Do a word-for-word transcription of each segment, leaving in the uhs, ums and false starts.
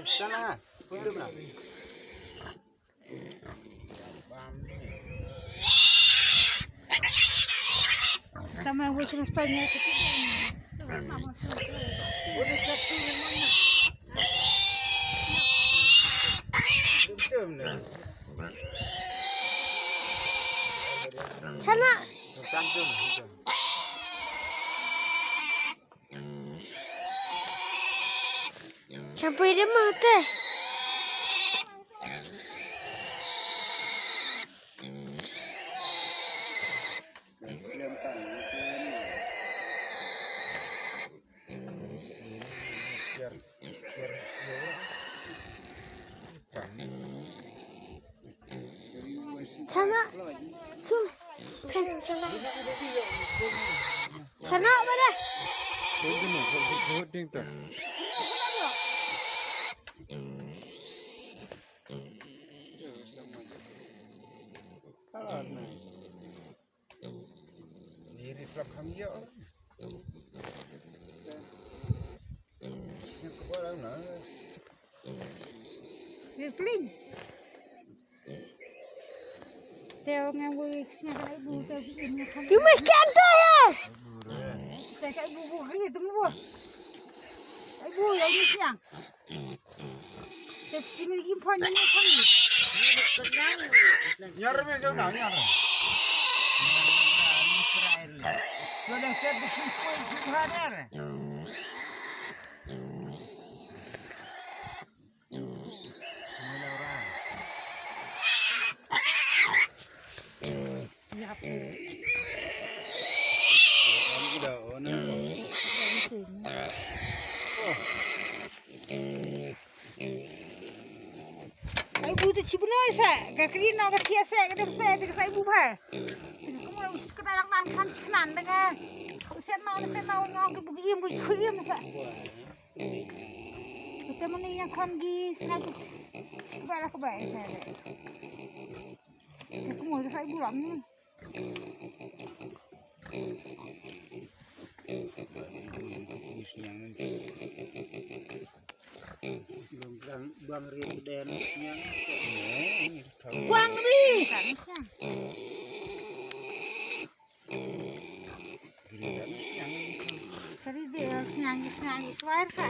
Sana, pun tu pula. Tama, wis terus tanya ke kita. Sana. Campur dia mah teh. Chana. Chum. Chana. Chana mana? Riesling. Teo ngan wei sñiang ka bu teo ki im ngan kham. Ki wei kian to he. Teo ka bu bu ri tu mu bu. Ai bu yo ni sñiang. Teo ki mi im pon ni kham. Nyar mi jong na nyar. Yo da set di six point two ha der. Ai bu tu chi bu noi sa, ka kri no ka thia sa, ka dem sa, ka sa ai bu bha. Kumno us ka ta lang nang khan chi knan da nga. Sen no, sen no, no ka bu im bu khu im sa. Kita mani yang khan gi sna tu. Ba la ka ba sa. Ka kumno ka sa ai bu lam ni. Bang ri den nyang. Bang ri. Sari de sñang sñang suar ka.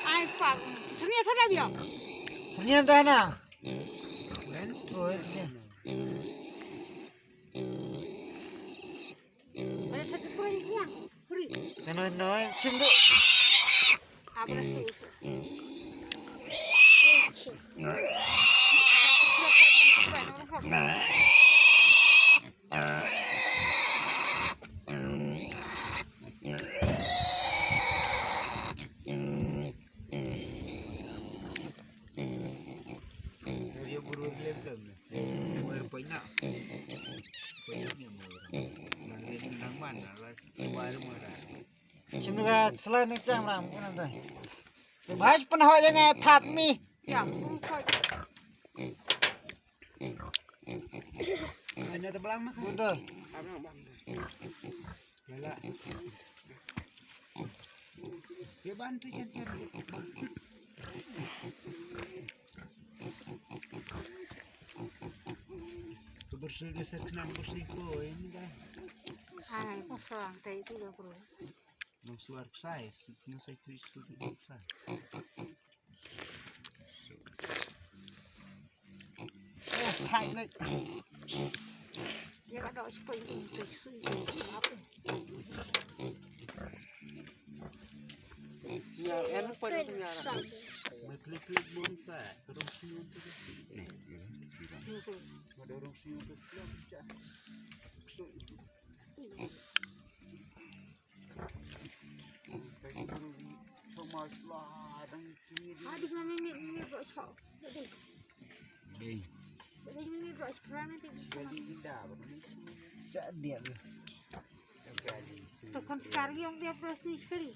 Ai, fuck. Sini sana dia. Sini sana. Ada satu pun dia. Puri. Nano, nano, sini tu. Abra susu. Chim ga sla ne chang ram kan dai. Bhai pun ho yang thap mi. Yang pun khoi. Ana ta blang ma. Betul. Lala. Dia bantu chen chen. Tu bersih ni senang bersih ko ini dah. Ai, kosong tai itu dah bro. Nang suar ksai, nang sai tu suar ksai. Oh, hai lek. Dia ka dok sepoi ni tu sui. Apa? Nyar, eh, apa ni nyar? Mai klik-klik bun pa, terus senyum tu. Ada orang senyum tu. Tokon sekali yang dia proses sekali.